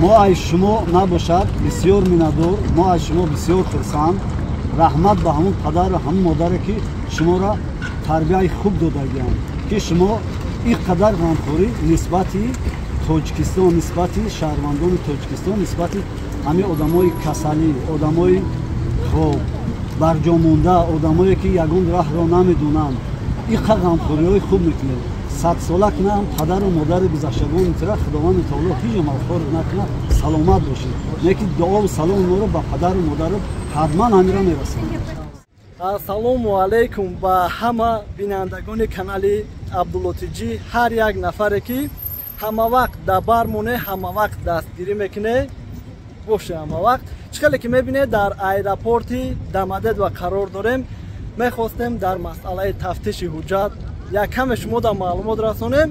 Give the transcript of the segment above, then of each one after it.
Мо аз шумо набошад бисёр миннатдор, мо аз шумо бисёр хурсанд. Раҳмат ба ҳамун падару ҳамун модаре ки шуморо тарбияи хуб додагианд, ки шумо ин қадар ғамхорӣ нисбати Тоҷикистон, нисбати шаҳрвандони Тоҷикистон, нисбати ҳамин одамои касалӣ, одамои хоб барҷомонда, одамое ки ягон раҳро намедонанд, ин қадр ғамхориҳои хуб мекунед. Садсола кунам падару модари гузаштагони тира Худованди таоло ҳеҷ амалхор накунад, саломат бошед. Лекин дуову саломи моро ба падару модару ҳатман ҳамира мерасонем. Ассалому алайкум ба ҳама бинандагони канали Абдуллотиҷӣ, ҳар як нафаре ки ҳама вақт дар бар моне, ҳама вақт дастгирӣ мекуне, боше ҳама вақт. Чӣ хеле ки мебинед, дар аэропорти Домодедово қарор дорем. Мехостем дар масъалаи тафтиши ҳуҷҷат як каме шумо дар маълумот расонем.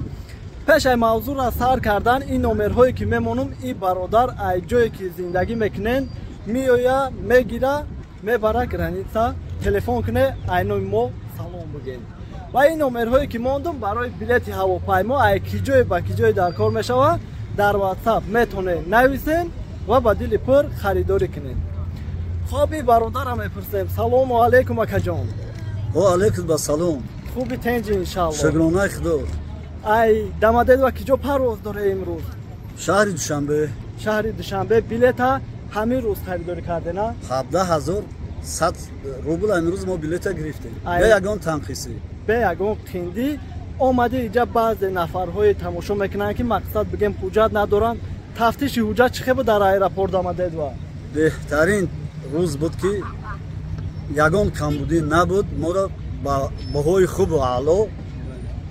Пеш ай мавзӯъро сар кардан, ин номерҳое ки мемонум, ин бародар ай ҷое ки зиндагӣ мекунен меоя, мегира, мебара граница, телефон куне, ай номи мо салом бигӯед. Ва ин номерҳое ки мондум барои билети ҳавопаймо ай ки ҷое ба ки ҷое дар кор мешавад, дар WhatsApp метавонед нависен ва ба дили пур харидорӣ кунед. Хоб, ин бародарам мепурсем. Салому алайкум, акаҷон. О алайкум басалом. Хуби, тенҷи, иншалло. Шукронаи Худо. Ай Домодедово ки ҷо парвоз доре имрӯз? Шаҳри Душанбе. Шаҳри Душанбе. Билета ҳамин рӯз харидорӣ кардена? 17 100 рубл имрӯз мо билета гирифтем, бе ягон танқисӣ. Бе ягон қиндӣ омади. Иҷа баъзе нафарҳое тамошо мекунанд, ки мақсад бигем ҳуҷҷат надоранд. Тафтиши ҳуҷҷат чӣ хел буд дар аэропорт Домодедово? Беҳтарин рӯз буд, ки ягон камбудӣ набуд. Моро ба баҳои хубу аъло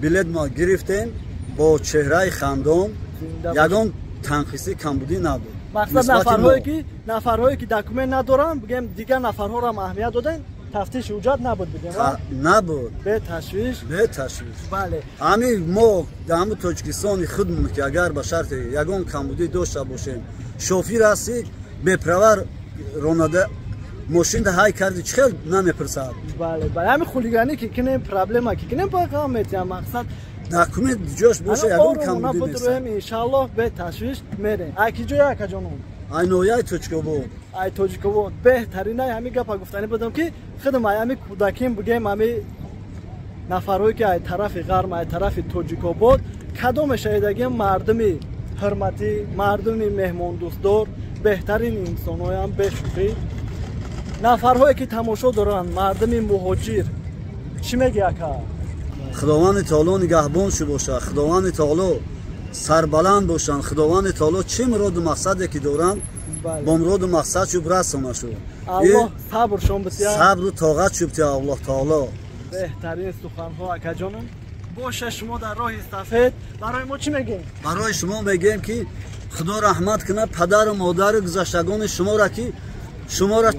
билет мо гирифтем, бо чеҳраи хандон, ягон танқисӣ, камбудӣ набуд. Мақсад, нафарҳое ки документ надоранд, бигем, дигар нафарҳоро аҳамият додем, тафтиши ҳуҷҷат набуд, бигем? Набуд. Беташвиш. Беташвиш. Бале. Ҳамин мо дар ҳамин Тоҷикистони худмон, ки агар ба шарти ягон камбудӣ дошта бошем, шофир ҳастӣ, беправа ронада мошинда ҳай карди, чӣ хел намепурсад? Бале, ҳамин хулиганӣ ки кинем, проблема ки кинем, пайғам метиҳам, мақсад. Документ ҷош боша, ягон камбудӣ нест. Иншаллоҳ, беташвиш мерем. Ай ки ҷоя, акаҷонум? Ай ноҳияи Тоҷикобод. Ай Тоҷикобод. Беҳтаринай. Ҳамин гапа гуфтанӣ будам, ки худам ай ҳами кӯдаким, бигем, ҳами нафарҳое ки ай тарафи ғарб, ай тарафи Тоҷикобод кадоме шаҳидагим, мардуми ҳурматӣ, мардуми меҳмондӯстдор, беҳтарин инсонҳоям, бешӯхӣ. Нафарҳое ки тамошо доранд, мардуми муҳоҷир, чӣ мегӣ, ака? Худованди таоло нигаҳбон шу бошад, Худованди таоло сарбаланд бошанд, Худованди таоло чӣ муроду мақсаде ки доранд, бо муроду мақсад шуб расона шу. Аллоҳ сабршон бития. Сабру тоқат шуб тия Аллоҳ таоло. Беҳтарин суханҳо, акаҷонум. Боша, шумо дар роҳи сафед барои мо чӣ мегем? Барои шумо мегӯем, ки Худо раҳмат кунад падару модару гузаштагони шуморо, ки шуморо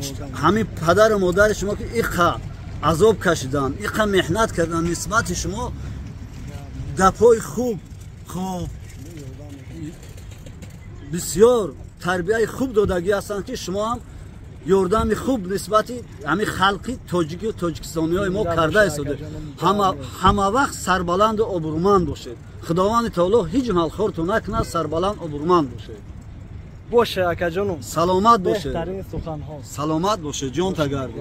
ҳамин падару модари шумо, ки иқа азоб кашиданд, иқа меҳнат карданд нисбати шумо, гапҳои хуб, хоб, бисёр тарбияи хуб додагӣ ҳастанд, ки шумо ҳам ёрдами хуб нисбати ҳамин халқи тоҷикию тоҷикистониҳои мо карда истодед. Ҳама вақт сарбаланду обрӯманд бошед. Худованди таоло ҳеҷ малхортон накунад, сарбаланд, обрӯманд бошед. Боше, акаҷонум. Саломат бошед. Беҳтарин суханҳо. Саломат бошед, ҷон тагарди.